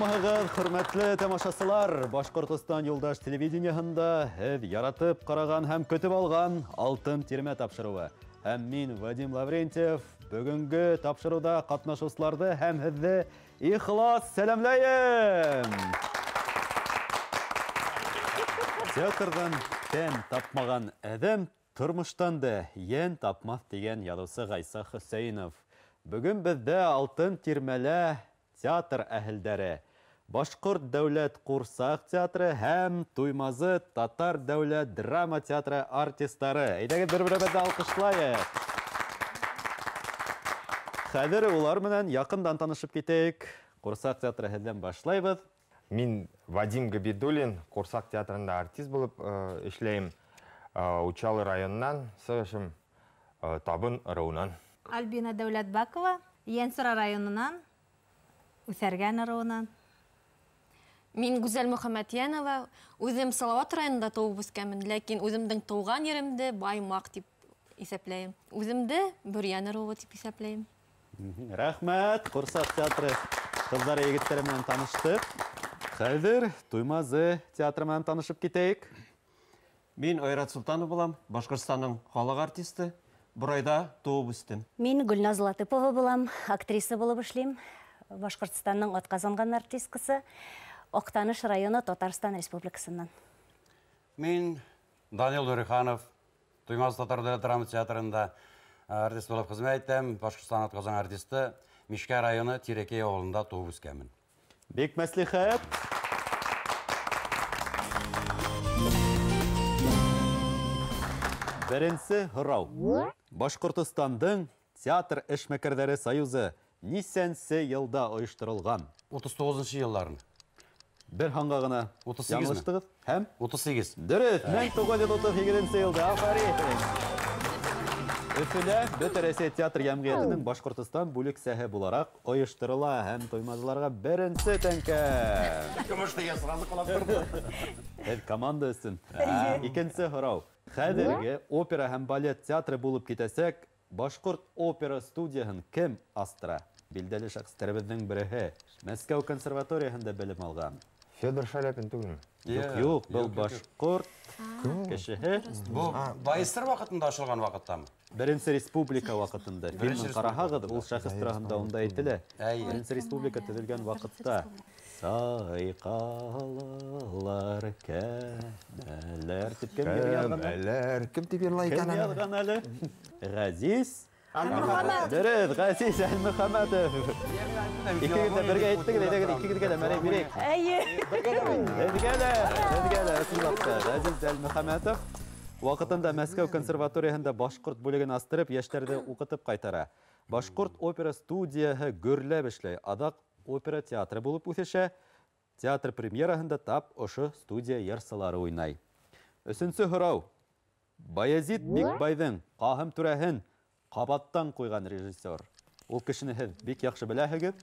Һаумыһығыҙ, хөрмәтле тамашасылар! Башҡортостан юлдаш телевидениеһында һеҙ яратып ҡараған һәм көтөп алған Алтын тирмә тапшырыуы. Һәм мин, Вадим Лаврентьев, бөгөнгө тапшырыуҙа ҡатнашыусыларҙы һәм һеҙҙе ихлас сәләмләйем! Театрҙан тәм тапмаған әҙәм тормоштан да йән тапмаҫ тигән яҙыусы Ғайса Хөсәйенов. Бөгөн беҙҙә Алтын тирмәлә театр әһелдәре, Башҡорт дәүләт ҡурсаҡ театры һәм Туймазы татар дәүләт драма театры артистары. Әйҙәгеҙ, бер-беребеҙҙе алҡышлайыҡ. Хәҙер улар менән яҡындан танышып китәйек. Ҡурсаҡ театры һеҙҙән башлайбыҙ. Мин Вадим Габидуллин, Ҡурсаҡ театрында артист булып эшләйем. Учалы районынан, сығышым Табын ырыуынан. Альбина Дәүләтбакова, Ейәнсура районынан, Үҫәргән ырыуынан. Мин Гүзәл Мөхәммәтйәнова, үҙем Салауат районында тыуып үҫкәнмен, ләкин үҙемдең тыуған еремде Баймаҡ тип иҫәпләйем. Үҙемде Бөрйән ырыуы тип иҫәпләйем. Рәхмәт, Ҡурсаҡ театры ҡыҙҙары егеттәре менән таныштыҡ. Хәҙер Туймазы театры менән танышып китәйек. Мин Айрат Султанов булам, Башҡортостандың халыҡ артисты. Бурайҙа тыуып үҫтем. Мин Гөлназ Латыпова булам, актриса булып эшләйем. Башҡортостандың атҡазанған артисткасы, Аҡтаныш районы, Татарстан Республикасынан. Мин Данил Нуриханов, Туймазы татар дәүләт драма театрында артист булып хеҙмәт итәм, Башҡортостан атҡазанған артисты, Мишкә районы Тирәкәй ауылында тыуып үҫкәнмен. Бик мәслихәт. Беренсе һорау. Башҡортостандың театр эшмәкәрҙәре союзы нисәнсе йылда ойошторолған? 39-нсы йылларын. Бер һанға ғына яңылыштығыҙ. Һәм? 38. Дөрөҫ, 1938 йылда. Афарин! Өфөлә Бөтә Рәсәй театр йәмғиәтенең Башҡортостан бүлексәһе булараҡ ойошторола һәм туймазыларға беренсе тәңкә. Көмөш тигән сразу ҡалап торҙо. Һеҙ команда өсөн. Икенсе һорау. Хәҙерге опера һәм балет театры булып китәсәк Башҡорт опера студияһын кем астыра? Билдәле шәхестәребеҙҙең береһе. Мәскәү консерваторияһында белем алған. Федор Шаляпин түгелме? Юҡ, юҡ, был башҡорт кешеһе. Был байыстыр ваҡытында асылған ваҡыттамы? Беренсе республика ваҡытында. Фильмын ҡараһағыҙ, ул шәхес тураһында унда әйтелә. Беренсе республика төҙөлгән ваҡытта. Сайҡалалар кәмәләр тип кем йырлаған? Кәмәләр, кем тип йырлай икән? Кем яҙған әле? Ғәзиз Әлмөхәмәтов. Дөрөҫ, Ғәзиз Әлмөхәмәтов. Икегеҙ ҙә бергә әйттегеҙ, әйҙәгеҙ, икегеҙгә лә мәрәй бирәйек. Эйе. Һеҙгә лә, һеҙгә лә, ысынлап та. Ғәзиз Әлмөхәмәтов ваҡытында Мәскәү консерваторияһында башҡорт бүлеген астырып, йәштәрҙе уҡытып ҡайтара. Башҡорт опера студияһы гөрләп эшләй, аҙаҡ опера театры булып үҫешә. Театр премьераһында тап ошо студия йырсылары уйнай. Өсөнсө һорау. Баязит Бикбайҙың Ҡаһым түрәһен ҡабаттан ҡуйған режиссер. Ул кешене һеҙ бик яҡшы беләһегеҙ.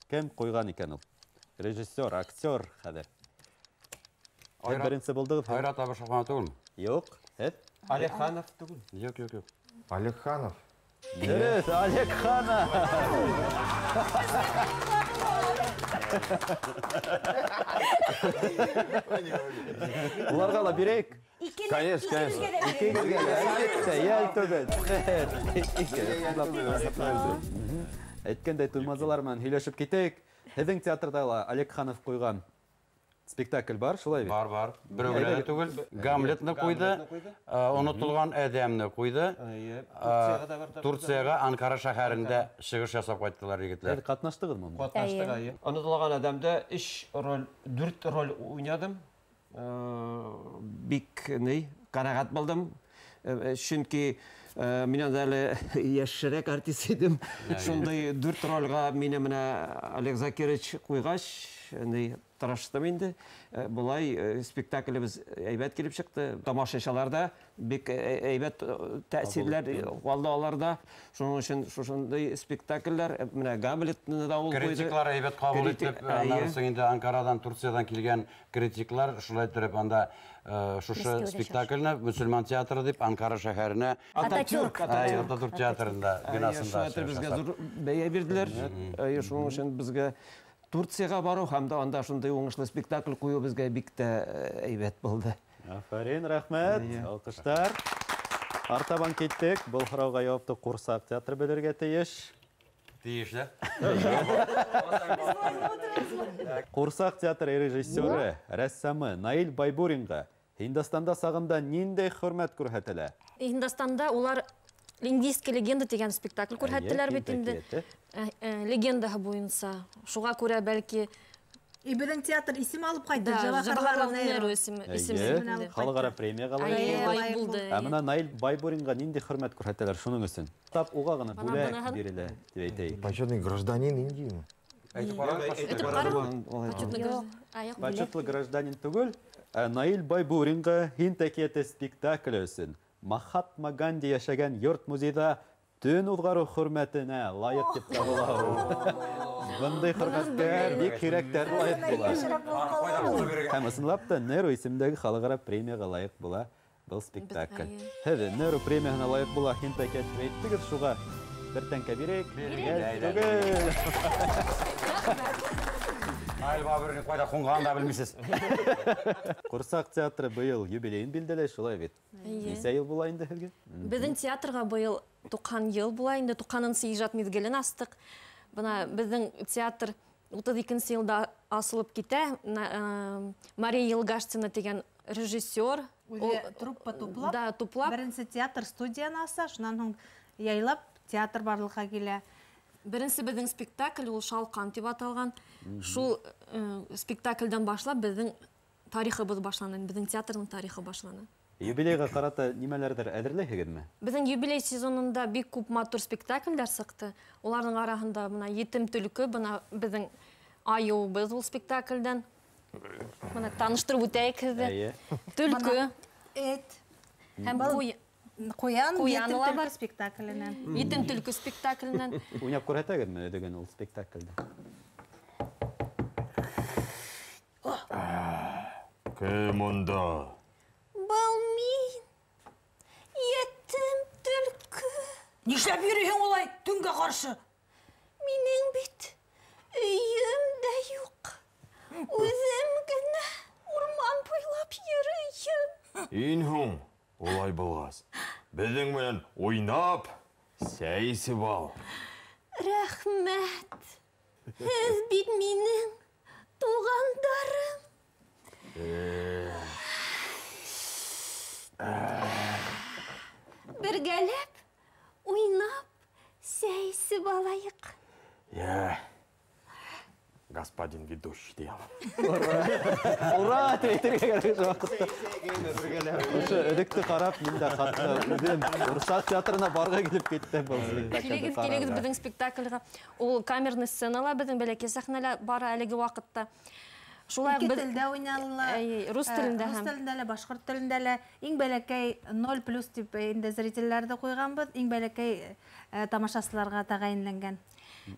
Кем ҡуйған икән ул? Режиссер, актер хәҙер. Һеҙ беренсе булдығыҙ. Айрат Абашаханов түгелме? Юҡ, һеҙ? Олег Ханов түгел. Юҡ, юҡ, юҡ. Олег Ханов. Дөрөҫ, Олег Ханов. Уларға ла бирәйек. Конечно, конечно. Икегеҙгә лә, әлбиттә, йәл түгел. Әйткәндәй, туймазылар менән һөйләшеп китәйек. Һеҙҙең театрҙа ла Олег Ханов ҡуйған спектакль бар, шулай бит? Бар, бар. Берәү генә түгел. Гамлетны ҡуйҙы, онотолған Әҙәмне ҡуйҙы. Турцияға, Анкара шәһәрендә сығыш ясап ҡайттылар егетләр. Һеҙ ҡатнаштығыҙмы унда? Ҡатнаштыҡ, эйе. Онотолған Әҙәмдә өс роль, дүрт роль уйнадым. Бик ни, ҡәнәғәт булдым. Чөнки мин анда әле йәшерәк артист идем. Шундай дүрт рольгә мине менә Олег Закирович ҡуйғас, ни, тырыштым инде. Болай спектаклебеҙ әйбәт килеп сыҡты. Тамашасылар да бик әйбәт тәьҫирләр ҡалды аларҙа. Шуның өсөн шушындай спектакльләр, менә Гамлетны да ул ҡуйҙы. Критиклар әйбәт ҡабул итеп, аннан һуң инде Анкарадан, Турциядан килгән критиклар шулай итеп анда шушы спектакльне мөселман театры дип Анкара шәһәренә Ататюрк. Ататюрк театрында бинасында Шулай итеп безгә зур бәя бирделәр. Шуның өсөн безгә Турцияға барыу һәм дә анда шундай уңышлы спектакль ҡуйыу беҙгә бик тә әйбәт булды. Афарин, рәхмәт. Алҡыштар. Артабан киттек. Был һорауға яуапты Ҡурсаҡ театры белергә тейеш. Тейеш, да? Ҡурсаҡ театры режиссеры, рәссамы Наил Байбуринға Һиндстанда сағында ниндәй хөрмәт күрһәтелә? Һиндстанда улар «Индийская легенда» тигән спектакль күрһәттеләр бит инде. Легендаһы буйынса. Шуға күрә бәлки Беҙҙең театр исем алып ҡайтты. Джавахарлал Неру исеме. Халыҡ-ара премияға лайыҡ булды. Ә бына Наил Байбуринға ниндәй хөрмәт күрһәтәләр шуның өсөн? Тап уға ғына бүләк бирелә тип әйтәйек. Почетный гражданин Индии. Почетлы гражданин түгел, ә Наил Байбуринға Һинд әкиәте спектакле өсөн Махатма Ганди йәшәгән йорт музейҙа төн уҙғарыу хөрмәтенә лайыҡ тип табыла ул. Бындай хөрмәткә бик һирәктәр лайыҡ була. Һәм ысынлап та Неру исемендәге халыҡ-ара премияға лайыҡ була был спектакль. Һеҙ Неру премияһына лайыҡ була Һинд әкиәте тип әйттегеҙ, шуға бер тәңкә бирәйек. Түгел. Наил Байбурин ҡайҙа ҡунғанын да белмәйһегеҙ. Ҡурсаҡ театры быйыл юбилейын билдәләй, шулай бит. Нисә йыл була инде һеҙгә? Беҙҙең театрға быйыл 90 йыл була инде, 90-нсы ижад миҙгелен астыҡ. Бына беҙҙең театр 32-нсе йылда асылып китә. Мария Елгаштина тигән режиссер. Үҙе труппа туплап, да, туплап. Беренсе театр студияны аса, шунан һуң яйлап театр барлыҡҡа килә. Беренсе беҙҙең спектакль ул «Шалҡан» тип аталған. Шул спектакльдән башлап беҙҙең тарихыбыҙ башлана, беҙҙең театрҙың тарихы башлана. Юбилейға ҡарата нимәләрҙер әҙерләйһегеҙме? Беҙҙең юбилей сезонында бик күп матур спектаклдәр сыҡты. Уларҙың араһында бына «Етем төлкө», бына беҙҙең айыуыбыҙ ул спектаклдән. Бына таныштырып үтәйек һеҙҙе. Төлкө, эт һәм Ҡуян, Ҡуян Етем ла төлкө бар. спектакленән. Етем төлкө спектакленән. Уйнап күрһәтәгеҙме өҙөгөн ул спектаклде? Кем унда? Был мин, етем төлкө. Нишләп йөрөйһөң улай төнгә ҡаршы? Минең бит өйөм дә юҡ. Үҙем генә урман буйлап йөрөйөм. Ин һуң, улай булғас, беҙҙең менән уйнап, сәй эсеп ал. Рәхмәт. Һеҙ бит минең туғандарым. Бергәләп, уйнап, сәй эсеп алайыҡ. Йә, господин ведущий тием. Ура! Тип әйтергә кәрәк ошо ваҡытта. Ошо өҙөктө ҡарап, мин дә хатта үҙем Ҡурсаҡ театрына барға килеп киттем был спектаклде Килегеҙ, ҡарарға. килегеҙ беҙҙең спектакльға. Ул камерный сценала, беҙҙең бәләкәй сәхнәлә бара әлеге ваҡытта. Шулай Ике беҙ телдә уйналыла. Әй, рус телендә Рус һәм телендә лә, башҡорт телендә лә. Иң бәләкәй 0 плюс тип инде зрителдәрҙе ҡуйғанбыҙ. Иң бәләкәй тамашасыларға тәғәйенләнгән.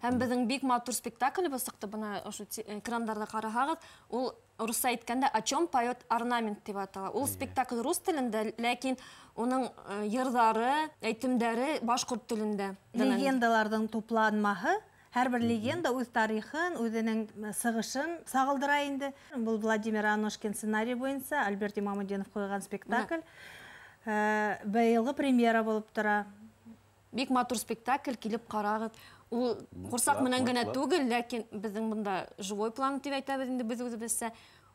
Һәм беҙҙең бик матур спектаклебеҙ сыҡты. Бына ошо экрандарҙа ҡараһағыҙ, ул русса әйткәндә «О чем поет орнамент» тип атала. Ул спектакль рус телендә, ләкин уның йырҙары, әйтемдәре башҡорт телендә. Легендаларҙың тупланмаһы. Һәр бер легенда үҙ тарихын, үҙенең сығышын сағылдыра инде. Был Владимир Аношкин сценарий буйынса Альберт Имамутдинов ҡуйған спектакль. Быйылғы премьера булып тора. Бик матур спектакль, килеп ҡарағыҙ. Ул ҡурсаҡ менән генә түгел, ләкин беҙҙең бында живой план тип әйтәбеҙ инде беҙ үҙебеҙсә.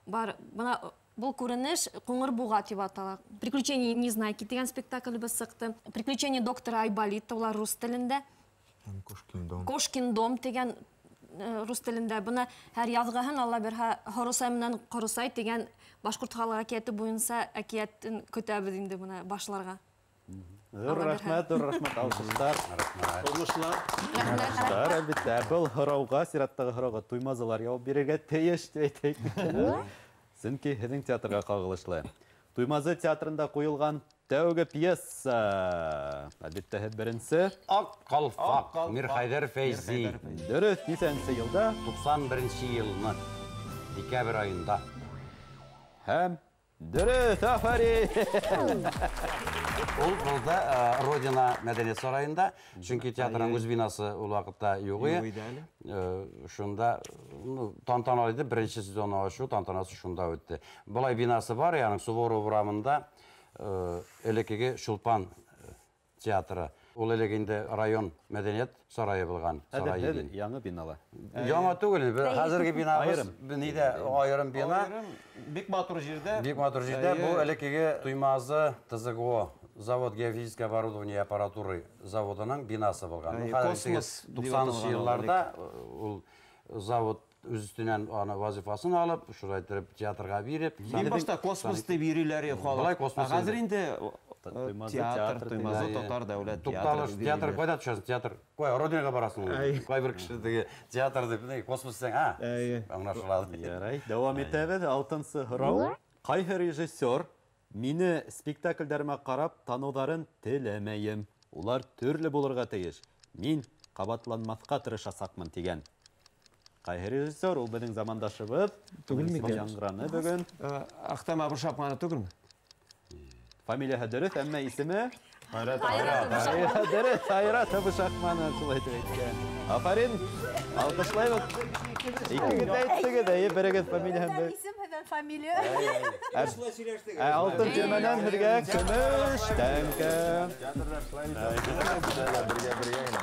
Бар, бына был күренеш Ҡуңыр буға тип атала. Приключения Незнайки тигән спектаклебеҙ сыҡты. Приключения доктора Айболита, улар рус телендә. Кошкин дом. Кошкин дом тигән рус телендә. Бына һәр яҙғыһын Алла бирһә, Һоросай менән Ҡоросай тигән башҡорт халыҡ әкиәте буйынса әкиәтен көтәбеҙ инде бына башларға. Ҙур рәхмәт, ҙур рәхмәт, алҡыштар. Рәхмәт. Уңышлар. Рәхмәт. Әлбиттә, был һорауға, сираттағы һорауға туймазылар яуап бирергә тейеш тип әйтәйек. Сөнки һеҙҙең театрға ҡағылышлы. Туймазы театрында ҡуйылған тәүге пьеса. Әлбиттә, һеҙ беренсе. Аҡ ҡалфаҡ, Мирхәйҙәр Фәйзи. Дөрөҫ, нисәнсе йылда? Туҡсан беренсе йылны, декабрь айында. Һәм дөрөҫ, афарин! Ул булды Родина мәдәният сарайында, чөнки театрның үз бинасы ул вакытта юк иде. Шунда тантаналы иде, беренче сезонны ачу тантанасы шунда үтте. Болай бинасы бар, ягъни Суворов урамында элеккеге Чулпан театры. Ул элек инде район мәдәният сарае булган. Сарай яңа бинала. Яңа түгел, хәзерге бинабыз нидә аерым бина. Бик матур җирдә. Бик матур җирдә. Бу элеккеге Туймазы ТЗГО завод геофизическое оборудование и аппаратуры заводының бинасы булган. Космос 90-нчы елларда ул завод үз өстеннән аны вазифасын алып, шулай итеп театрга биреп. Мин башта космос дип йөриләр халык. Хәзер инде театр, Туймазы татар дәүләт театры. Тукталыш, театр кайда төшәсең? Театр. Кай, Родинага барасың. Кайбер кеше теге театр дип, космос дисәң, аңлашылады. Ярай, дәвам итәбез. Алтынчы һорау. Кайһы режиссер мине спектакльдәремә карап таныуларын теләмәем. Улар төрле булырга тиеш. Мин кабатланмаска тырышасакмын дигән. Кайһы режиссер, ул безнең замандашыбыз. Түгелме икән? Яңгыраны бүген. Ахтам Абушапманы түгелме? Фамилияһы дөрес, әмма исеме? Айрат. Айрат. Дөрес, Айрат Абушахманы шулай дип әйткән. Афарин, алкышлайбыз. Икегез дә әйттегез, әйе, берегез фамилияһын бер. Исем һәм фамилия. Алтын төймәнән бергә көмеш тәңкә. Бергә-бергә генә.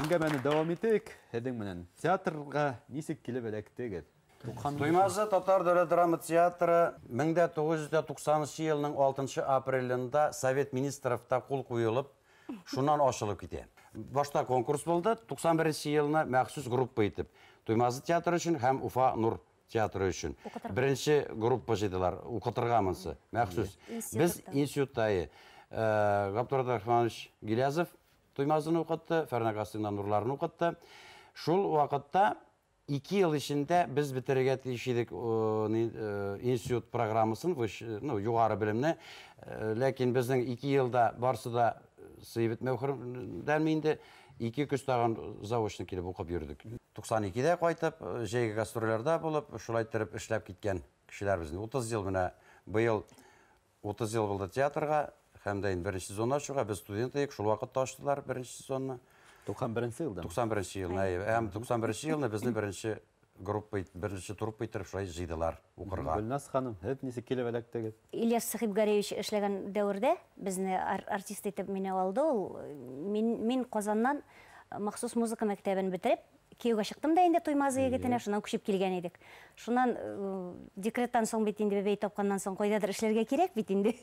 Әңгәмәне дәвам итик. Һеҙҙең менән театрға нисек килеп эләктегеҙ? Туймазы татар дәүләт драма театры 1990 елның 6 апрелендә Совет министровта кул куелып, шуннан ачылып китә. Башта конкурс булды, 91 елны махсус группа итеп Туймазы театры өчен һәм Уфа Нур театры өчен. Беренче группа җыйдылар, укытырга монсы, махсус. Без институтта Габдурат Рахманович Гилязов Туймазыны укытты, Фәрнә Касыймовна Нурларны укытты. Шул вакытта 2 ел эчендә без бетерергә тиеш идек институт программасын, югары белемне. Ләкин безнең 2 елда барсы да сыйып бетмәү инде 2 көз тагын заочно килеп укып йөрдек. 92-дә кайтып, җәйге гастрольләрдә булып, шулай итеп эшләп киткән кешеләр безнең. 30 ел менә быел 30 ел булды театрга, һәм дә инде беренче сезонны ачуга без студент идек, шул вакытта ачтылар беренче сезонны. 91 елда. 91 елны, һәм 91 елны безне беренче группа, беренче труппа итеп шулай җыйдылар укырга. Гөлназ ханым, һеҙ нисек килеп эләктегеҙ? Ильяс Сәхибгәрәевич эшләгән дәүердә безне артист итеп мине алды ул. Мин Казаннан махсус музыка мәктәбен бетереп, кияүгә чыктым да инде Туймазы егетенә, шуннан күчеп килгән идек. Шуннан декреттан соң бит инде бәбәй тапканнан соң кайдадыр эшләргә кирәк бит инде.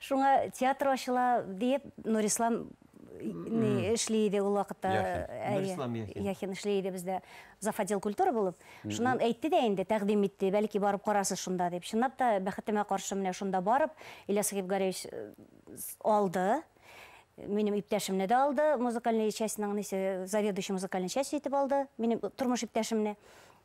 Шуңа театр ачыла диеп Нурислам эшли иде ул вакытта. Яхин эшли иде бездә зав. Отдел культуры булып. Шуннан әйтте дә инде, тәкъдим итте, бәлки барып карасыз шунда дип. Чынлап та бәхетемә каршы менә шунда барып, Ильяс Сәхибгәрәевич алды. Минем иптәшемне дә алды, музыкальный частьның заведующий музыкальный часть итеп алды, минем тормыш иптәшемне.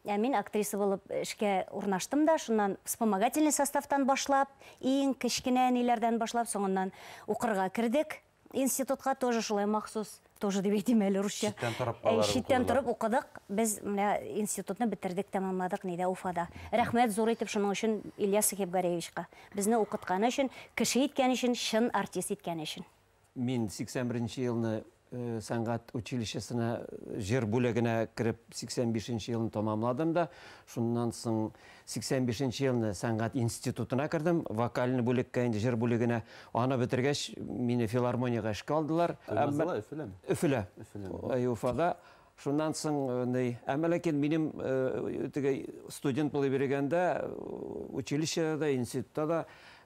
Ә мин актриса булып эшкә урнаштым да, шуннан вспомогательный составтан башлап, иң кечкенә ниләрдән башлап, соңыннан укырга кердек. Институтка тоже шулай махсус, тоже дип әйтим әле русча. Читтән торып укыдык. Без менә институтны бетердек, тәмамладык нидә Уфада. Рәхмәт зур итеп шуның өчен Ильяс Сәхибгәрәевичка. Безне укытканы өчен, кеше иткән өчен, чын артист иткән өчен. Мин 81 елны сәнгать училищесына җыр бүлегенә кереп 85 елны тамамладым да, шуннан соң 85 елны сәнгать институтына кердем, вокальный бүлеккә, инде җыр бүлегенә. Аны бетергәч, мине филармониягә эшкә алдылар. Туймазыла, Өфөләме? Өфөлә. Уфада. Шуннан соң, әмма ләкин минем теге студент булып йөргәндә, училищеда да, институтта да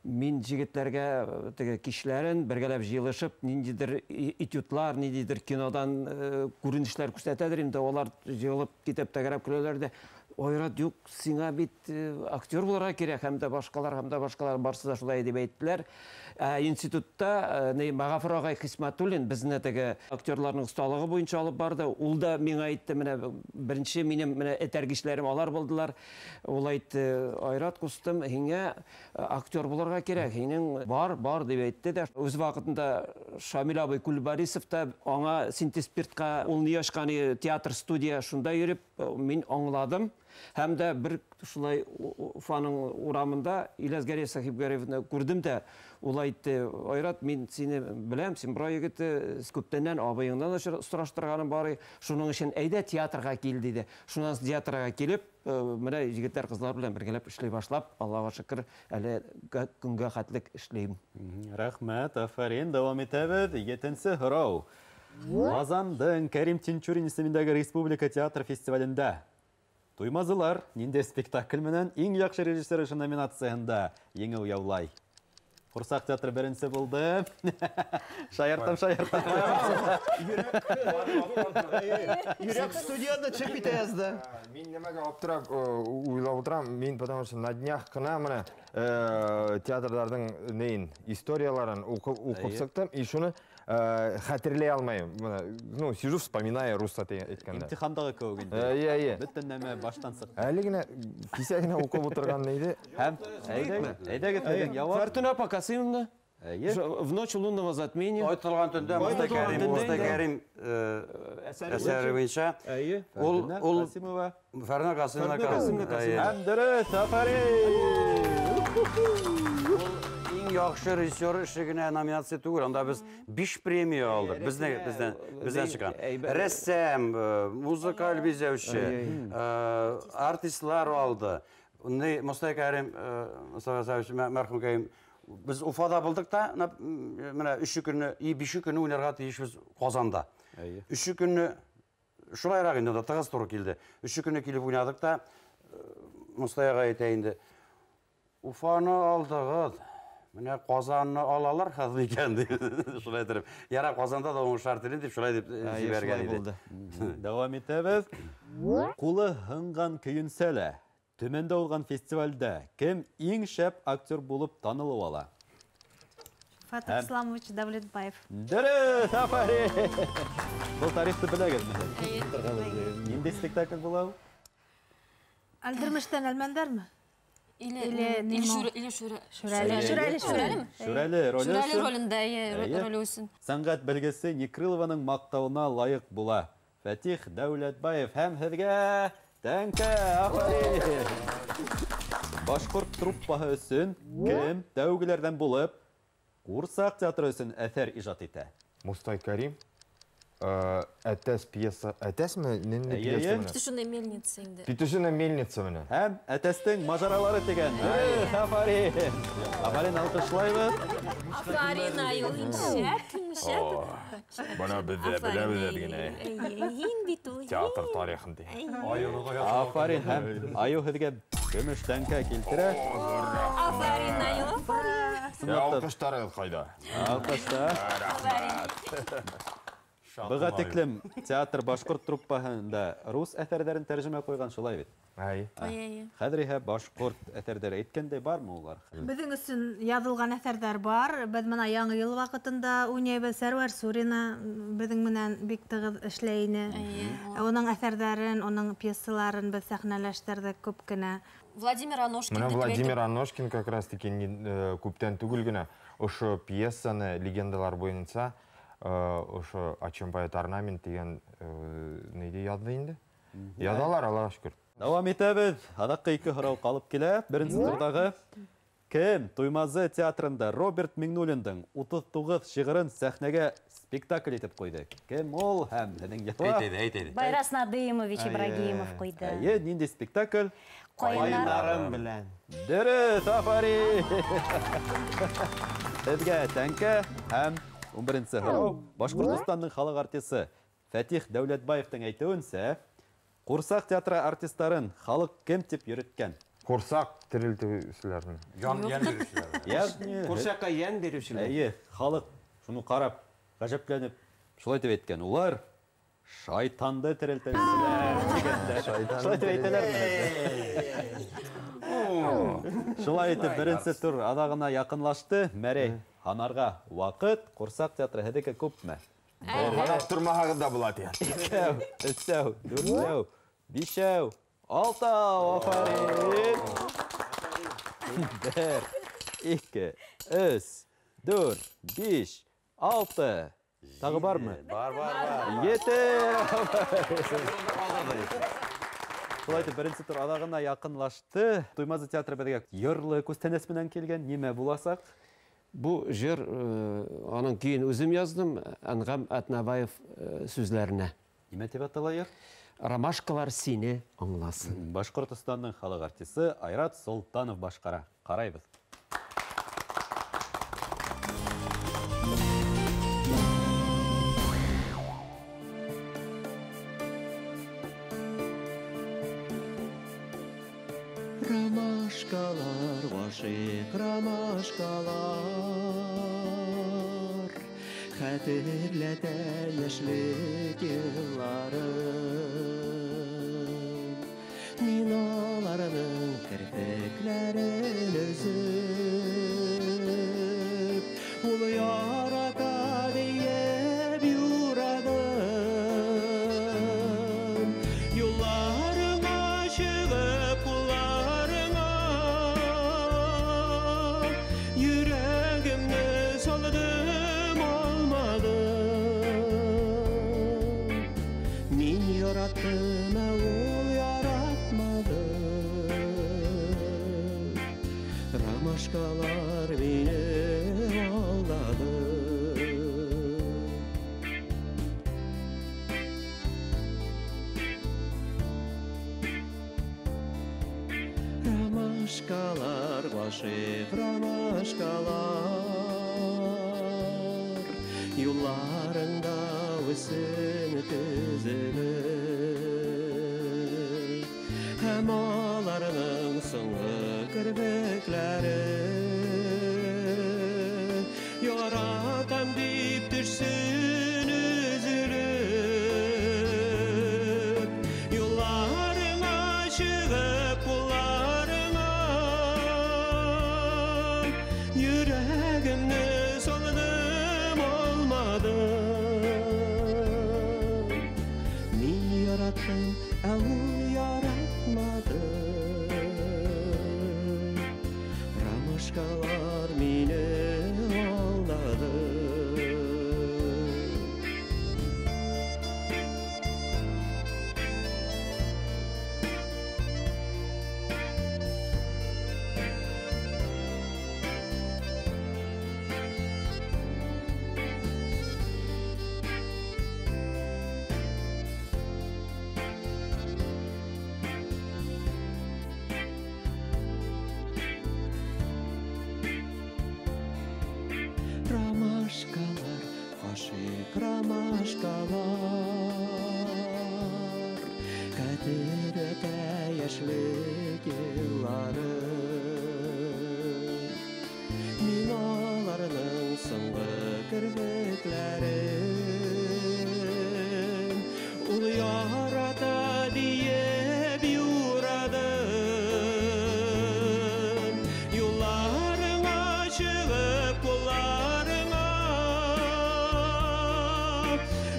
мин җегетләргә теге кичләрен бергәләп җыелышып, ниндидер этюдлар, ниндидер кинодан күренешләр күрсәтәдер инде, алар җыелып китеп тәгәрәп көләләр дә. Айрат, юк, сиңа бит актер булырга кирәк, һәм дә башкалар, һәм дә башкалар, барсы да шулай дип әйттеләр. Институтта Мәгафур агай Хисмәтуллин безне теге актерларның осталыгы буенча алып барды. Ул да миңа әйтте, менә беренче минем менә этәргечләрем алар булдылар. Ул әйтте, Айрат кустым, һиңә актер булырга кирәк, һинең бар, бар дип әйтте дә. Үз вакытында Шамил абый Кульбарисов та аңа синтезспиртка ул ни ачкан театр студия шунда йөреп, мин аңладым. Һәм дә бер шулай Уфаның урамында Ильяс Гәрәев Сәхибгәрәевны күрдем дә, ул әйтте: "Айрат, мин сине беләм, син бер егете, күптәннән абыеңнан сораштырганым бар, шуның өчен әйдә театрга кил", диде. Шуннан театрга килеп, менә егетләр, кызлар белән бергәләп эшли башлап, Аллага шөкер, әле көнгә хәтлек эшлим. Рәхмәт, афәрин, дәвам итәбез. 7-нче һорау. Казандың Кәрим Тинчурин исемендәге Республика театр фестивалендә Туймазылар нинди спектакль менән иң яхшы режиссер өчен номинацияһында еңеү яулай? Курсак театры беренче булды. Шаяртам, шаяртам. Йөрәк студияда чыгып китә язды. Мин нәмәгә аптырап уйлап утырам, мин потому что на днях кына менә театрларның неин, историяларын укып чыктым, и шуны хәтерләй алмыйм. Ну, сижу, вспоминаю русча әйткәндә. Имтихандагы кебек инде. Әйе, әйе. Бөтен нәмә баштан чыкты. Әле генә кисә генә укып утырган иде. Һәм әйдәгез, әйдәгез, явап. Фәртүнә апа Касыймовна. В ночь лунного затмения. Ай тотылган төндә Мостай Кәрим, Мостай Кәрим әсәре буенча. Ул Касимова. Фәрнә Касыймовна. Һәм дөрес, афәрин! Иң яхшы режиссер эше генә номинация түгел, анда без 5 премия алдык. Бездән чыккан. Рәссам, музыкаль бизәүче, артистлар алды. Мостай Кәрим, Мостафа Савич мәрхүм Кәрим, без Уфада булдык та, менә 3 көнне, 5 көнне уйнарга тиешбез Казанда. 3 көнне шулайрак инде, тыгыз туры килде. 3 көнне килеп уйнадык та, Мостай ага әйтә инде: "Уфаны алдыгыз, менә Казанны алалар хәзер икән", дип. Шулай итеп, ярар, Казанда да уңышлар телим дип шулай дип җибәргән иде. Дәвам итәбез. Кулы һынган көенсә лә, Төмәндә булган фестивальдә кем иң шәп актер булып танылып ала? Фатих Исламович Давлетбаев. Дөрес, афәрин! Был тарихты беләгезме? Нинди спектакль була ул? Әлдермештән Әлмәндәрме? Или Шүрәле. Шүрәле. Шүрәле роле. Шүрәле ролендә, роле өчен. Сәнгать белгесе Некрылованың мактауына лайык була. Фатих Дәүләтбаев һәм һеҙгә тәңкә, афәрин! Башҡорт труппаһы өсөн кем тәүгеләрҙән булып Курсак театры өсөн әҫәр ижад итә? Мостай Кәрим, Әтәс пьеса, Әтәсме? Нинди пьеса менә? Петушиная мельница инде. Петушиная мельница менә. Һәм Әтәстең мажаралары дигән. Афәрин! Афәрин, алҡышлайбыҙ. Афәрин, аю, шәп, шәп. Бына беҙ ҙә беләбеҙ әле генә. Һин бит ул. Театр тарихын ти. Афәрин, һәм аю һеҙгә көмөш тәңкә килтерә. Афәрин, аю, афәрин. Алҡыштарығыҙ ҡайҙа? Алҡыштар. Быға тиклем театр башҡорт труппаһында рус әҫәрҙәрен тәржемә ҡуйған, шулай бит? Әй. Хәҙер иһә башҡорт әҫәрҙәре әйткәндәй бармы улар? Беҙҙең өсөн яҙылған әҫәрҙәр бар. Беҙ мына Яңы йыл ваҡытында уйнайбыҙ. Сәрүәр Сурина беҙҙең менән бик тығыҙ эшләй ине. Уның әҫәрҙәрен, уның пьесаларын беҙ сәхнәләштерҙек күп кенә. Владимир Аношкин. Мына Владимир Аношкин как раз таки күптән түгел генә ошо пьесаны легендалар буйынса ошо «О чем поет орнамент» дигән нейҙе яҙҙы инде. Яҙалар, Аллаға шөкөр. Дауам итәбеҙ. Аҙаҡҡы 2 һорау ҡалып килә. Беренсе турҙағы кем Туймазы театрында Роберт Миңнуллиндың 39 шиғырын сәхнәгә спектакль итеп ҡуйҙы? Кем ул һәм һеҙҙең яуап? Әйт, әйт, әйт. Байрас Надыймович Ибрагимов ҡуйҙы. Әйе, ниндәй спектакль? Ҡайыннарым белән. Дөрөҫ, афәрин! Һеҙгә тәңкә һәм 11-нсе һорау. Башҡортостандың халыҡ артисы Фәтих Дәүләтбаевтың әйтеүенсә, Ҡурсаҡ театры артистарын халыҡ кем тип йөрөткән? Ҡурсаҡ терелтеүселәрме? Йән биреүселәр. Ягъни Ҡурсаҡҡа йән биреүселәр. Әйе, халыҡ шуны ҡарап, ғәжәпләнеп, шулай тип әйткән. Улар шайтанды терелтеүселәр тигәндә. Шулай тип әйтәләрме? Шулай итеп, беренсе тур аҙағына яҡынлашты. Мәрей, һанарға ваҡыт. Ҡурсаҡ театры һеҙҙеке күпме? Һанап тормаһағыҙ ҙа була тиһәң. Икәү, өсәү, дүртәү, бишәү, алтау, афәрин! 1, 2, 3, 4, 5, 6. Тағы бармы? Бар, бар, бар. 7. Шулай итеп, беренсе тур аҙағына яҡынлашты. Туймазы театры беҙгә йырлы күстәнәс менән килгән. Нимә буласаҡ? Бу җыр аның көйен үзем яздым, Әнғәм Әтнәбаев сүзләренә. Нимә дип атала йыр? Ромашкалар сине аңласын. Башҡортостандың халыҡ артисы Айрат Солтанов башҡара. Ҡарайбыҙ. Ромашкалар, ғашиҡ ромашкалар, хәтерләтә йәшлек йылларын. Мин аларның керфекләрен өзеп, ул ярата диеп юрадым. Юлларыңа чыгып, кулларыңа йөрәгемне салдым, алмадым. Мин яраттым, ә ул яратмады. Ромашкалар мине алдады. Ромашкалар, ғашиҡ ромашкалар, юлларыңда үсен төҙөлөп, һәм аларның соңғы керфекләре яратам дип төшсен өзелеп. Юлларыңа чыгып, кулларыңа йөрәгемне салдым, алмадым. Мин яраттым, ә ул яратмады. Ромашкалар мине алдады. Ромашкалар, ғашиҡ ромашкалар, хәтерләтә йәшлек йылларын. Мин аларның соңғы керфекләрен ул ярата диеп юрадым. Юлларыңа чыгып, кулларыңа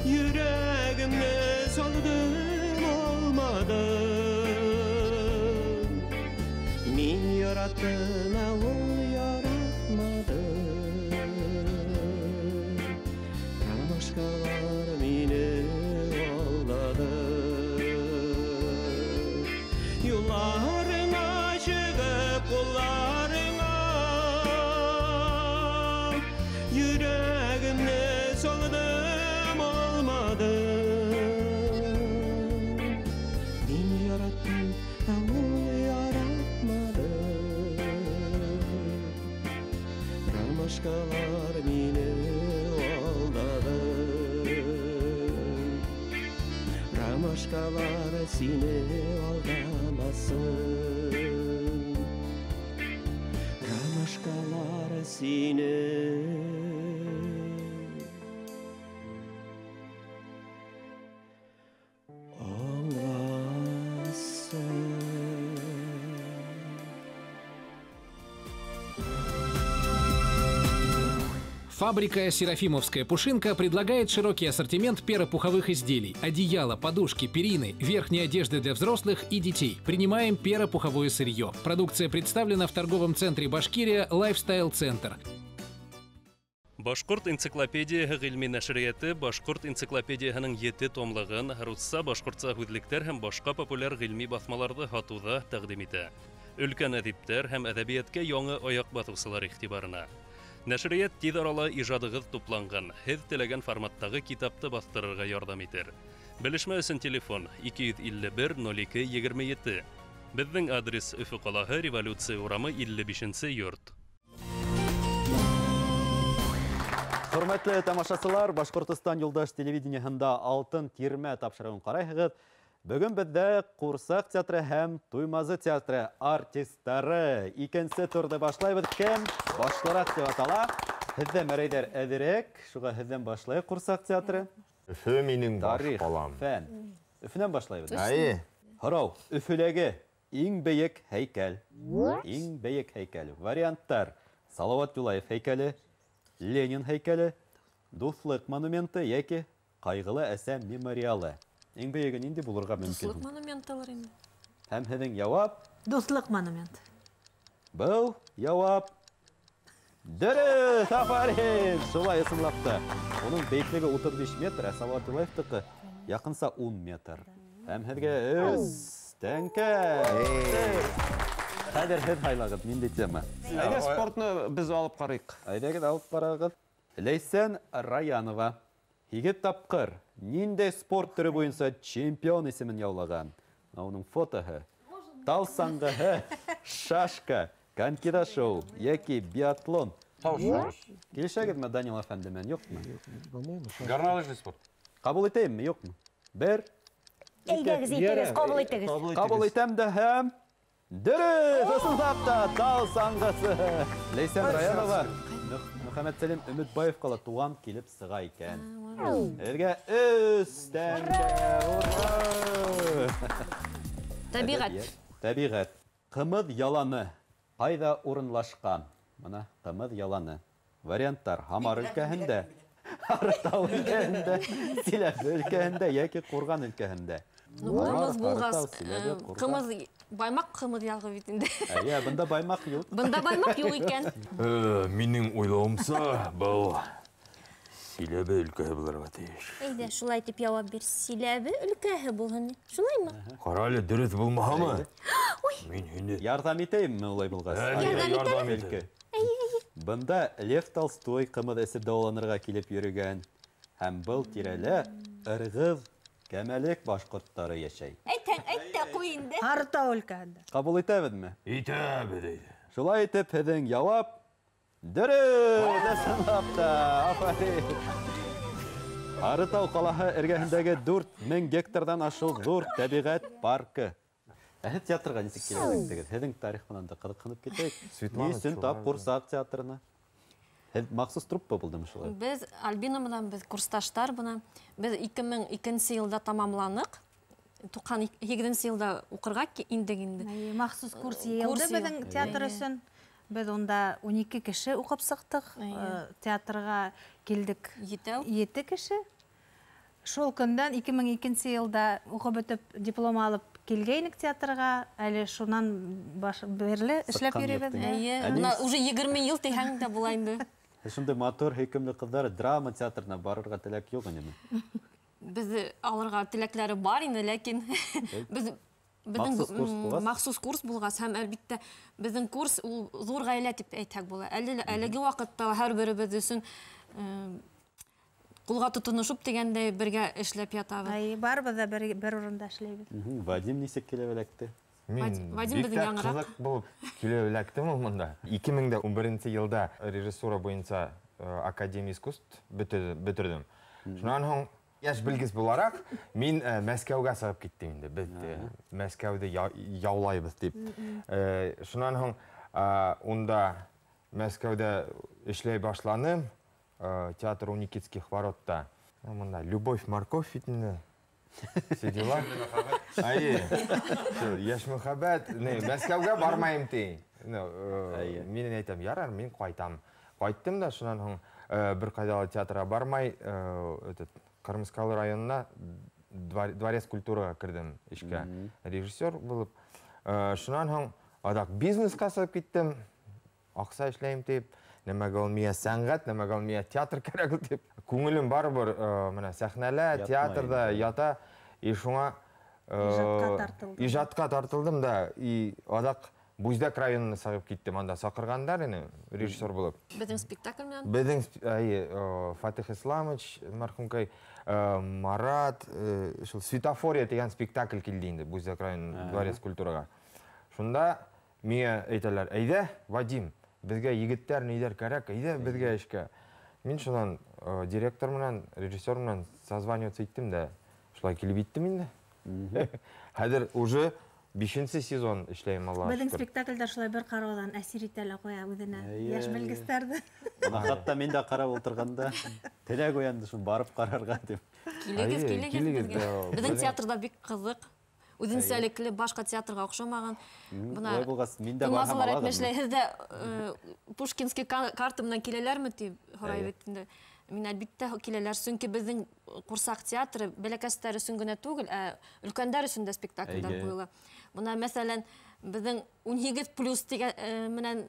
йөрәгемне салдым, алмадым. Мин яраттым, ә ул яратмады. Ромашкалар мине алдады. Юлларыңа чыгып, кулларыңа йөрәгемне салдым, алмадым. Мин яраттым, ә ул яратмады. Ромашкалар мине алдады. Ромашкалар сине алдамасын. Ромашкалар сине аңласын. Фабрика «Серафимовская пушинка» предлагает широкий ассортимент перопуховых изделий, одеяла, подушки, перины, верхней одежды для взрослых и детей. Принимаем перопуховое сырье. Продукция представлена в торговом центре «Башкирия» «Лайфстайл Центр». Башҡорт энциклопедияһы ғилми нәшриәте Башҡорт энциклопедияһының 7 томлығын, русса, башҡортса һүҙлектәр һәм башҡа популяр ғилми баҫмаларҙы һатыуҙа тәҡдим итә. Өлкән әҙиптәр һәм әҙәбиәткә яңы аяҡ баҫыусылар иғтибарына. Нәшриәт тиҙ арала ижадығыҙ тупланған, һеҙ теләгән форматтағы китапты баҫтырырға ярҙам итер. Белешмә өсөн телефон 251 02 27. Беҙҙең адрес Өфө ҡалаһы, Революция урамы 55 йорт. Хөрмәтле тамашасылар, Башҡортостан юлдаш телевидениеһында Алтын тирмә тапшырыуын ҡарайһығыҙ. Бөгөн беҙҙә Ҡурсаҡ театры һәм Туймазы театры артистары. Икенсе турҙы башлайбыҙ. Кем башлараҡ тип атала? Һеҙҙә мәрәйҙәр әҙерәк, шуға һеҙҙән башлайыҡ Ҡурсаҡ театры. Өфө минең баш ҡалам. Фән. Өфөнән башлайбыҙ. Әйе. Һорау: Өфөләге иң бейек һәйкәл. Иң бейек һәйкәл. Варианттар: Салауат Юлаев һәйкәле, Ленин һәйкәле, Дуҫлыҡ монументы йәки Ҡайғылы әсә мемориалы. Иң бейеге ниндәй булырға мөмкин? Дуҫлыҡ монументылыр инде. Һәм һеҙҙең яуап? Дуҫлыҡ монументы. Был яуап дөрөҫ, афарин! Шулай ысынлап та. Уның бейеклеге 35 метр, ә Салауат Юлаевтыҡы яҡынса 10 метр. Һәм һеҙгә 3 тәңкә. Хәҙер һеҙ һайлағыҙ, ниндәй тема? Әйҙә спортны беҙ алып ҡарайыҡ. Әйҙәгеҙ алып ҡарағыҙ. Ләйсән Раянова 8 тапҡыр ниндәй спорт төрө буйынса чемпион исемен яулаған? Уның фотоһы: тал саңғыһы, шашка, конькида шоу йәки биатлон. Килешәгеҙме, Данил әфәнде, менән, юҡмы? Горнолыжный спорт. Ҡабул итәйемме, юҡмы? Бер. Әйҙәгеҙ, әйтегеҙ, ҡабул итегеҙ. Ҡабул итәм дә һәм дөрөҫ, ысынлап та тал саңғысы. Ләйсән Раянова Мөхәммәтсәлим Өмөтбаевҡа ла туған килеп сыға икән. Һеҙгә 3 тәңкә. Тәбиғәт. Тәбиғәт. Ҡымыҙ яланы ҡайҙа урынлашҡан? Бына ҡымыҙ яланы. Варианттар: Һамар өлкәһендә, Арытау өлкәһендә, Силәбе өлкәһендә йәки Ҡурған өлкәһендә. Ҡымыҙ булғас, ҡымыҙ, баймаҡ ҡымыҙ ялғы бит инде. Әйе, бында баймаҡ юҡ. Бында баймаҡ юҡ икән. Минең уйлауымса, был Силәбе өлкәһе булырға тейеш. Әйҙә, шулай тип яуап бир. Силәбе өлкәһе булһын. Шулаймы? Ҡара әле, дөрөҫ булмаһамы? Мин һине ярҙам итәйемме улай булғас? Ярҙам итә. Бында Лев Толстой ҡымыҙ эсеп дауаланырға килеп йөрөгән. Һәм был тирәлә Ырғыҙ, Кәмәлек башҡорттары йәшәй. Әйтһәң, әйт тә ҡуй инде. Арытау өлкәһендә. Ҡабул итәбеҙме? Итәбеҙ, әйҙә. Шулай итеп, һеҙҙең яуап дөрөҫ, ысынлап та, афарин. Арытау ҡалаһы эргәһендәге 4000 гектарҙан ашыу ҙур тәбиғәт паркы. Ә һеҙ театрға нисек килеп эләктегеҙ? Һеҙҙең тарих менән дә ҡыҙыҡһынып китәйек. Ни өсөн тап Ҡурсаҡ театрына? Һеҙ махсус труппа булдымы шулай? Беҙ Альбина менән беҙ курсташтар бына. Беҙ 2002 йылда тамамланыҡ. 98 йылда уҡырға индек инде. Махсус курс йыйылды беҙҙең театр өсөн. Беҙ унда 12 кеше уҡып сыҡтыҡ. Театрға килдек 7 кеше. Шул көндән 2002 йылда уҡып бөтөп диплом алып килгәйнек театрға, әле шунан бирле эшләп йөрөйбөҙ. Әйе, бына уже 20 йыл тиһәң дә була инде. Шундай матур, һөйкөмлө ҡыҙҙар драма театрына барырға теләк юҡ инеме? Беҙ алырға теләкләре бар ине, ләкин беҙ беҙҙең махсус курс булғас һәм әлбиттә беҙҙең курс ул ҙур ғаилә тип әйтһәк була. Әлеге ваҡытта һәр беребеҙ өсөн ҡулға тотоношоп тигәндәй бергә эшләп ятабыҙ. Әй, барыбыҙ ҙа бер урында эшләйбеҙ. Вадим нисек килеп эләкте? Мин бик тә ҡыҙыҡ булып килеп эләктем ул монда. 2011 йылда режиссура буйынса Академия искусств бөтөрҙөм. Шунан һуң йәш белгес булараҡ мин Мәскәүгә сығып киттем инде. Беҙ Мәскәүҙе яулайбыҙ тип. Шунан һуң унда Мәскәүҙә эшләй башланым. Театр у Никитских воротта. Мында Любовь Морковь бит инде. Все дела. Әйе. Йәш мөхәббәт. Мәскәүгә бармайым ти. Мин әйтәм, ярар, мин ҡайтам. Ҡайттым да, шунан һуң бер ҡайҙа ла театрға бармай, этот Ҡырмыҫҡалы районына дворец культураға керҙем эшкә. Режиссер булып. Шунан һуң аҙаҡ бизнесҡа сығып киттем. Аҡса эшләйем тип. Нәмәгә ул миңә сәнғәт, нәмәгә ул миңә театр кәрәк дип. Күңелем барыбер менә сәхнәлә, театрда ята, и шуңа ижатка тартылдым да, и аҙаҡ Буздак районына сығып киттем, анда саҡырғандар ине режиссер булып. Беҙҙең спектакль менән? Беҙҙең, Фатих Исламович, мәрхүмкәй, Марат, шул Светофория тигән спектакль килде инде Буздак район дворец культураға. Шунда миңә әйтәләр, әйҙә, Вадим, беҙгә егеттәр ниҙәр кәрәк, әйҙә беҙгә эшкә. Мин шунан директор менән, режиссер менән созваниваться иттем дә, шулай килеп еттем инде. Хәҙер уже 5-нсе сезон эшләйем, Аллаға Беҙҙең шөкөр. спектаклдәр шулай бер ҡарауҙан әсир итә лә ҡуя үҙенә йәш белгестәрҙе. Бына хатта мин дә ҡарап ултырғанда теләк уянды шул барып ҡарарға тип. Килегеҙ, килегеҙ беҙгә. Беҙҙең театрҙа бик ҡыҙыҡ. Үҙенсәлекле, башҡа театрға оҡшамаған. Бына Улай булғас, мин дә барһам Туймазылар алағым. әйтмешләй, һеҙ дә Пушкинский карта менән киләләрме тип һорай бит инде. Мин әлбиттә киләләр, сөнки беҙҙең ҡурсаҡ театры бәләкәстәр өсөн генә түгел, ә өлкәндәр өсөн дә спектаклдәр ҡуйыла. Бына мәҫәлән, беҙҙең 18 плюс тигән менән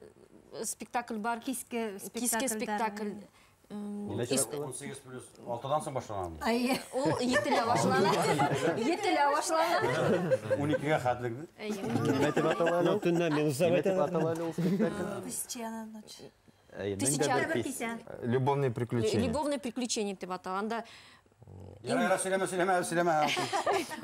спектакль бар. Киске Киске спектакль. 18 плюс 6-дан соң башланамы? Әйе, ул 7-лә башлана. 7-лә башлана. 12-гә хәтлек. Әйе. Нимә тип атала әле ул? Төнлә минус Нимә тип атала әле ул спектакль? Тысяча одна ночь. Тысяча бер писә. Любовные приключения. Любовные приключения тип атала. Анда Ярай, сөйләмә, сөйләмә, сөйләмә.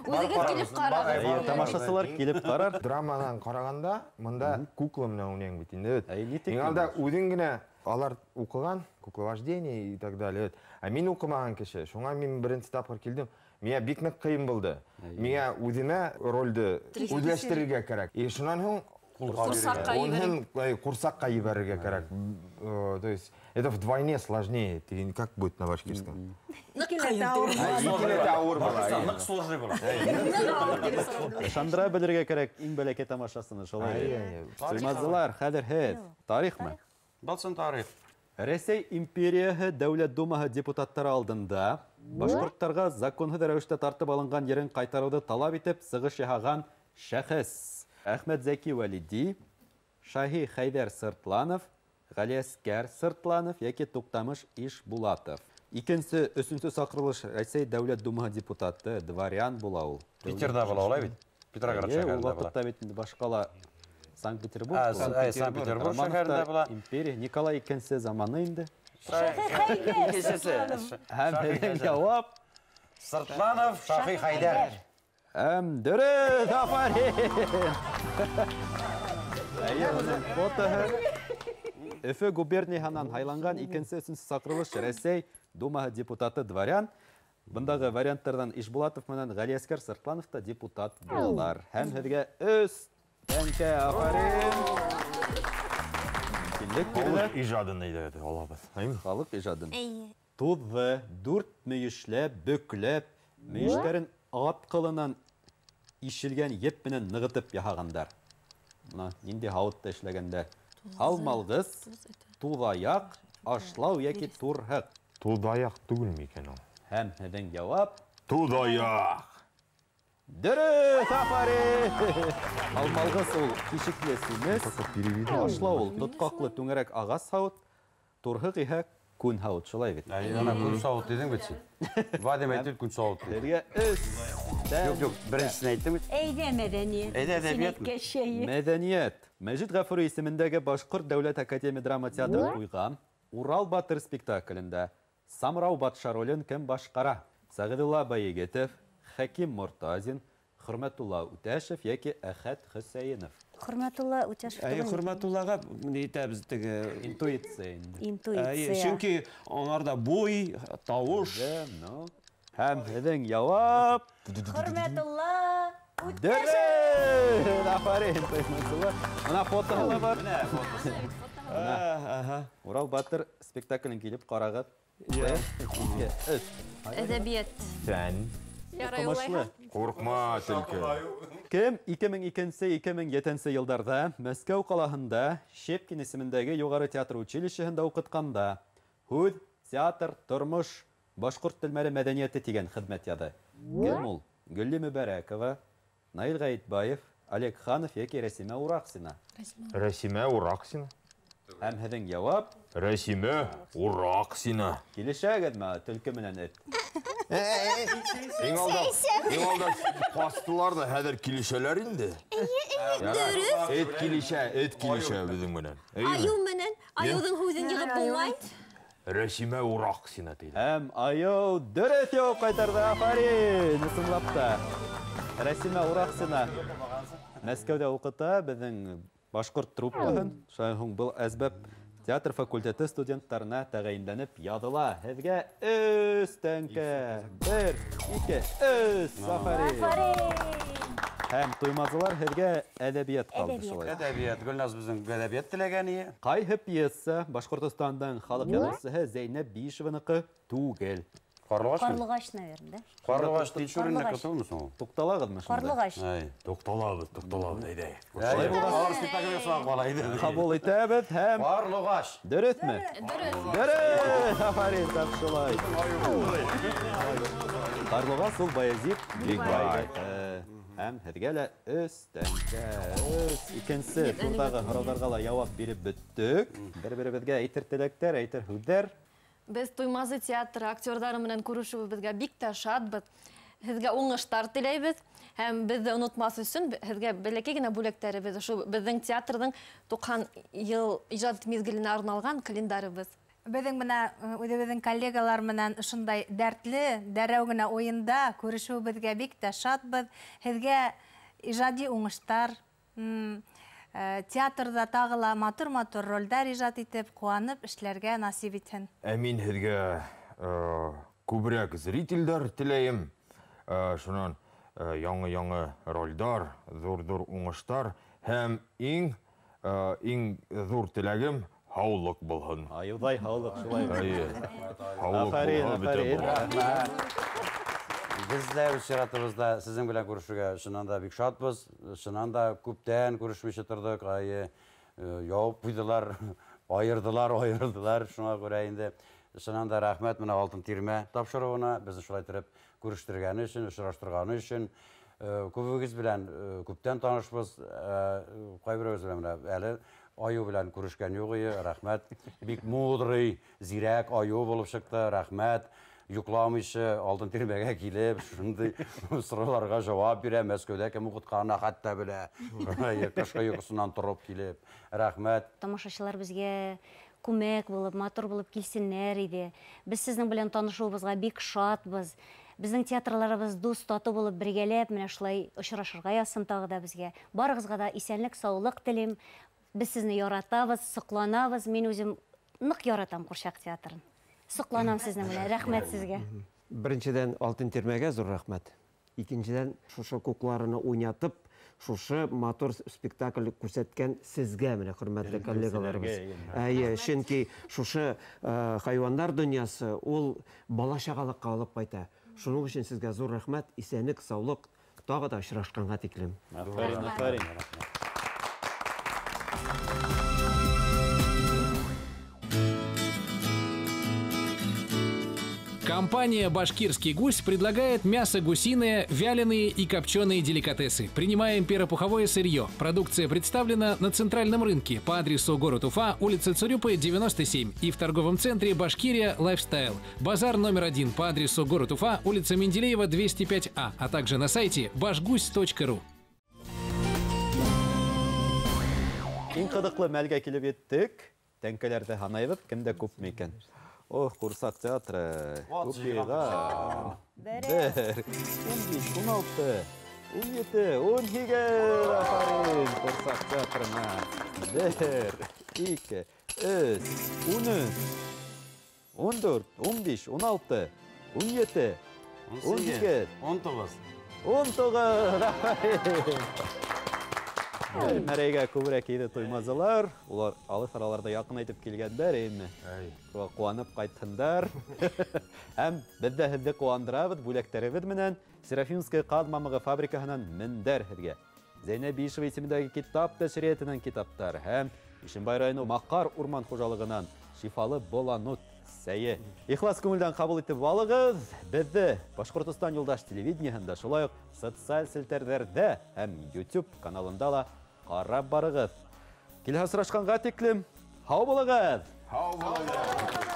Үҙегеҙ килеп ҡарағыҙ. Тамашасылар килеп ҡарар. Драманан ҡарағанда, мында кукла менән уйнайың бит инде. Иң алда үҙең генә алар уҡыған, кукловождение и так далее. Ә мин уҡымаған кеше, шуңа мин беренсе тапҡыр килдем. Миңә бик ныҡ ҡыйын булды. Миңә үҙемә ролде үҙләштерергә кәрәк. И шунан һуң ҡурсаҡҡа ебәрергә кәрәк. То есть это вдвойне сложнее. Ты как будет на башкирском? Икеләтә ауыр була. Икеләтә ауыр була. Ныҡ сложный була. Ышандыра белергә кәрәк иң бәләкәй тамашасыны, шулай. Туймазылар, хәҙер һеҙ тарихмы? Булсын тарих. Рәсәй империяһы Дәүләт Думаһы депутаттары алдында башҡорттарға законһыҙ рәүештә тартып алынған ерен ҡайтарыуҙы талап итеп сығыш яһаған шәхес. Әхмәт Зәки Вәлиди, Шаһи Хәйҙәр Сыртланов, Ғәлиәскәр Сыртланов йәки Туҡтамыш Ишбулатов. Икенсе, өсөнсө саҡырылыш Рәсәй Дәүләт Думаһы депутаты дворян була ул. Питерҙа була, улай бит? Петроград шәһәрендә Ул була. ваҡытта бит инде башҡала Санкт-Петербург. Санкт-Петербург шәһәрендә була. Империя Николай икенсе заманы инде. Шаһи Хәйҙәр. Һәм беҙҙең яуап Сыртланов Шаһи Хәйҙәр. Һәм дөрөҫ, афарин! Әйе, уның фотоһы. Өфө губернияһынан һайланған икенсе, өсөнсө саҡырылыш Рәсәй Думаһы депутаты дворян. Бындағы варианттарҙан Ишбулатов менән Ғәлиәскәр Сыртланов та депутат булалар. Һәм һеҙгә өс тәңкә, афарин! Килдек бирелә. Халыҡ ижадын әйҙә алабыҙ. Халыҡ ижадын. Әйе. Туҙҙы дүрт мөйөшләп, бөкләп, мөйөштәрен ат ҡылынан ишелгән еп менән нығытып яһағандар. Бына ниндәй һауытта эшләгәндәр. Һалмалғыс, туҙаяҡ, ашлау йәки турһыҡ. Туҙаяҡ түгелме икән ул? Һәм һеҙҙең яуап Туҙаяҡ. Дөрөҫ, афарин! Һалмалғыс ул тишекле сүмес, ашлау ул тотҡаҡлы түңәрәк ағас һауыт, турһыҡ иһә күн һауыт, шулай бит. Әй, ана күн сауыт тиҙең бит һин. Вадим әйтте, күн сауыт тиҙең. Һеҙгә өс. Юҡ, юҡ, беренсеһен әйттем бит. Әйҙә мәҙәниәт. Әйҙә әҙәбиәтме? Мәҙәниәт. Мәжит Ғәфүри исемендәге Башҡорт дәүләт академия драма театры ҡуйған Урал батыр спектаклендә Самрау батша ролен кем башҡара? Сәғиҙулла Байегетов, Хәким Мортазин, Хөрмәтулла Үтәшев йәки Әхәт Хөсәйенов. Хөрмәтулла Үтәшев. Әйе, Хөрмәтуллаға ни әйтәбеҙ теге? Интуиция инде. Интуиция. Әйе, сөнки аңарда буй, тауыш. Һәм һеҙҙең яуап Хөрмәтулла Үтәшев. Дөрөҫ! Афарин, Хөрмәтулла. Бына фотоһы ла бар. Менә фотоһы. Урал батыр спектаклен килеп ҡарағыҙ. Бер, ике, өс. Әҙәбиәт. Фән. Ярай, улайһа. Ҡурҡма, төлкө. Кем 2002-2007 йылдарҙа Мәскәү ҡалаһында Щепкин исемендәге юғары театр училищеһында уҡытҡанда һүҙ, театр, тормош, башҡорт телмәре мәҙәниәте тигән хеҙмәт яҙы. Кем ул? Гөлли Мөбәрәкова, Наил Ғәйетбаев, Олег Ханов йәки Рәсимә Ураксина. Рәсимә Ураксина. Һәм һеҙҙең яуап? Рәсимә Ураксина. Килешәгеҙме төлкө менән эт? Иң алда ҡастылар ҙа хәҙер килешәләр инде. Дөрөҫ. Эт килешә, эт килешә беҙҙең менән. Айыу менән, айыуҙың һүҙен йығып булмай. Рәсимә Ураксина тине. Һәм айыу дөрөҫ яуап ҡайтарҙы. Афарин, ысынлап та. Рәсимә Ураксина Мәскәүҙә уҡыта беҙҙең башҡорт труппаһын. Шунан һуң был әсбап театр факультеты студенттарына тәғәйенләнеп яҙыла. Һеҙгә 3 тәңкә. 1, 2, 3. Афарин. Һәм туймазылар һеҙгә әҙәбиәт ҡалды шулай. Әҙәбиәт, Гөлназ беҙҙең әҙәбиәт теләгән ие. Ҡайһы пьеса Башҡортостандың халыҡ яҙыусыһы Зәйнәб Биишеваныҡы түгел? Ҡарлуғаш. Ҡарлуғаш, наверное, да? Ҡарлуғаш Тинчуринныҡы түгелме һуң? Туҡталағыҙмы шунда? Ҡарлуғаш. Туҡталабыҙ, туҡталабыҙ, әйҙә. Ауыр спектаклгә сығып ҡала ине. Ҡабул итәбеҙ һәм Ҡарлуғаш. Дөрөҫмө? Дөрөҫ. Дөрөҫ. Афарин, тап шулай. Ҡарлуғас ул Баязит Бикбай. Һәм һеҙгә лә 3 тәңкә. Икенсе турҙағы һорауҙарға ла яуап биреп бөттөк. Бер-беребеҙгә әйтер теләктәр, әйтер һүҙҙәр. Беҙ Туймазы театры актерҙары менән күрешеүебеҙгә бик тә шатбыҙ. Һеҙгә уңыштар теләйбеҙ. Һәм беҙҙе онотмаҫ өсөн һеҙгә бәләкәй генә бүләктәребеҙ. Ошо беҙҙең театрҙың 90 йыл ижад миҙгеленә арналған календарыбыҙ. Беҙҙең менә үҙебеҙҙең коллегалар менән ошондай дәртле, дәрәү генә уйында күрешеүебеҙгә бик тә шатбыҙ. Һеҙгә ижади уңыштар, театрҙа тағы ла матур-матур ролдәр ижад итеп, ҡыуанып эшләргә насип итһен. Ә мин һеҙгә күберәк зрительдәр теләйем. Шунан яңы-яңы ролдәр, ҙур-ҙур уңыштар һәм иң ҙур теләгем һаулыҡ булһын. Айыуҙай һаулыҡ шулай. Һаулыҡ булһын, бөтә булһын. Беҙ ҙә үҙ сиратыбыҙҙа һеҙҙең белән күрешергә шунан да бик шатбыҙ. Шунан да күптән күрешмәйсә торҙоҡ. Яуып ҡуйҙылар, айырҙылар, айырҙылар. Шуңа күрә инде шунан да рәхмәт менә Алтын тирмә тапшырыуына беҙҙе шулай итеп күрештергәне өсөн, осраштырғаны өсөн. Күбегеҙ белән күптән танышбыҙ, ҡайберегеҙ белән менә әле айыу белән күрешкән юҡ ине, рәхмәт. Бик мудрый, зирәк айыу булып сыҡты, рәхмәт. Йоҡламайса Алтын тирмәгә килеп, шундай сорауларға жауап бирә, Мәскәүҙә кем уҡытҡанын хатта белә. Ҡышҡы йоҡосонан тороп килеп, рәхмәт. Тамашасылар беҙгә күмәк булып, матур булып килсеннәр ине. Беҙ һеҙҙең белән танышыуыбыҙға бик шатбыҙ. Беҙҙең театрларыбыҙ дуҫ, татыу булып бергәләп менә шулай осрашырға яҙһын тағы да беҙгә. Барығыҙға да иҫәнлек, саулыҡ теләйем. Беҙ һеҙҙе яратабыҙ, һоҡланабыҙ. Мин үҙем ныҡ яратам ҡурсаҡ театрын. Соҡланам һеҙҙең менән, рәхмәт һеҙгә. Беренсенән, Алтын тирмәгә ҙур рәхмәт. Икенсенән, шушы кукларны уйнатып, шушы матур спектакль күрһәткән һеҙгә менә, хөрмәтле коллегаларыбыҙ. Әйе, сөнки шушы хайуандар донъясы ул бала сағалыҡҡа алып ҡайта. Шуның өсөн һеҙгә ҙур рәхмәт, иҫәнлек, саулыҡ, тағы да осрашҡанға тиклем. Афарин, афарин. Компания «Башкирский гусь» предлагает мясо гусиное, вяленые и копченые деликатесы. Принимаем перопуховое сырье. Продукция представлена на центральном рынке по адресу город Уфа, улица Цурюпы, 97 и в торговом центре «Башкирия Лайфстайл». Базар номер 1 по адресу город Уфа, улица Менделеева, 205А, а также на сайте башгусь.ру. Иң ҡыҙыҡлы мәлгә килеп еттек. Тәңкәләрҙе һанайбыҙ, кемдә күпме икән? Ох, ҡурсаҡ театры. Күп йыйған. 1, 15, 16, 17, 18. Афарин, ҡурсаҡ театрына. 1, 2, 3, 13, 14, 15, 16, 17, 18, 19. 19. Афарин. Мәрәйгә күберәк иде туймазылар. Улар алыҫ араларҙа яҡын итеп килгәндәр, әйме? Ҡыуанып ҡайтһындар. Һәм беҙ ҙә һеҙҙе ҡыуандырабыҙ бүләктәребеҙ менән. Серафимская ҡаҙ мамығы фабрикаһынан мендәр һеҙгә. Зәйнәб Биишева исемендәге китап нәшриәтенән китаптар һәм Ишембай районы Маҡар урман хужалығынан шифалы боланут сәйе. Ихлас күңелдән ҡабул итеп алығыҙ. Беҙҙе Башҡортостан юлдаш телевидениеһында, шулай уҡ социаль селтәрҙәрҙә һәм YouTube каналында ла ҡарап барығыҙ. Килһә осрашҡанға тиклем Һау булығыҙ! Һау булығыҙ!